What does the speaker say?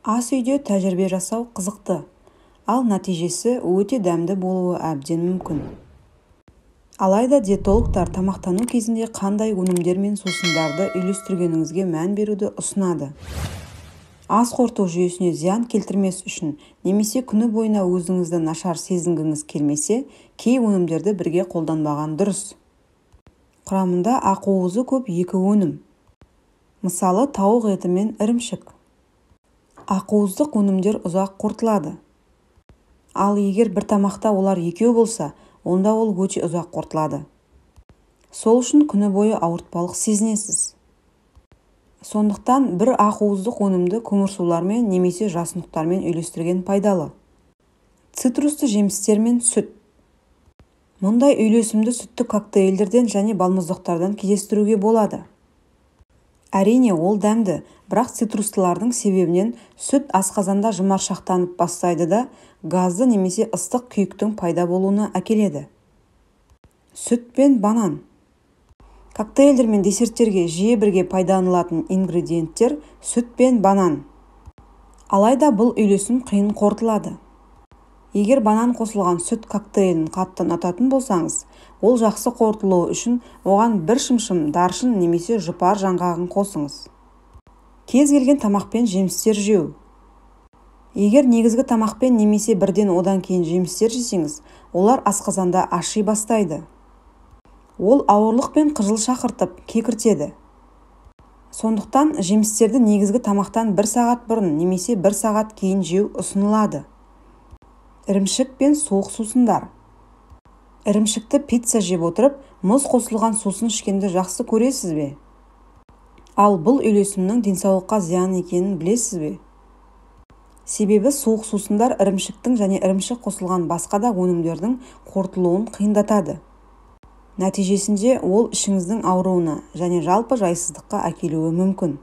Ас үйде тәжірибе жасау қызықты, ал нәтижесі өте дәмді болуы әбден мүмкін. Алайда диетологтар тамақтану кезінде қандай өнімдер мен сусындарды үйлестіргеніңізге мән беруді ұсынады. Ас қорыту жүйесіне зиян келтірмес үшін немесе күні бойына өзіңізді нашар сезінгіңіз келмесе, кей өнімдерді бірге қолданбаған дұрыс. Құрамында ақуызы көп екі өнім. Мысалы, тауық еті мен ірімшік. Ақуыздық өнімдер ұзақ қорытылады. Ал егер бір тамақта олар екеу болса, онда ол өте ұзақ қорытылады. Сол үшін күні бойы ауыртпалық сезінесіз. Сондықтан бір ақуыздық өнімді көмірсулармен немесе жасұнықтармен үйлестірген пайдалы. Цитрусты жемістер мен сүт. Мұндай үйлесімді сүтті коктейльдерден және балмұздақтардан кездестіруге болады. Әрине, ол дәмді, бірақ цитрустылардың себебінен сүт асқазанда жұмаршақтанып бастайды да, газды немесе ыстық күйіктің пайда болуына әкеледі. Сүт пен банан. Коктейльдер мен десерттерге жиі бірге пайдаланылатын ингредиенттер сүт пен банан. Алайда бұл үйлесім қиын қорытылады. Егер банан қосылған сүт коктейлін қатты ұнататын болсаңыз, ол жақсы қорытылуы үшін оған бір шымшым даршын немесе жұпар жаңғағын қосыңыз. Кез келген тамақпен жемістер жеу. Егер негізгі тамақпен немесе бірден одан кейін жемістер жесеңіз, олар асқазанда аши бастайды. Ол ауырлық пен қыжыл шақыртып, кекіртеді. Сондықтан жемістерді негізгі тамақтан бір сағат бұрын немесе бір сағат кейін жеу ұсынылады. Ірімшік пен суық сусындар. Ірімшікті пицца жеп отырып, мұз қосылған сусын ішкенді жақсы көресіз бе? Ал бұл үйлесімнің денсаулыққа зиян екенін білесіз бе? Себебі суық сусындар ірімшіктің және ірімшік қосылған басқа да өнімдердің қорытылуын қиындатады. Нәтижесінде ол ішіңіздің ауруына және жалпы жайсыздыққа әкелуі мүмкін.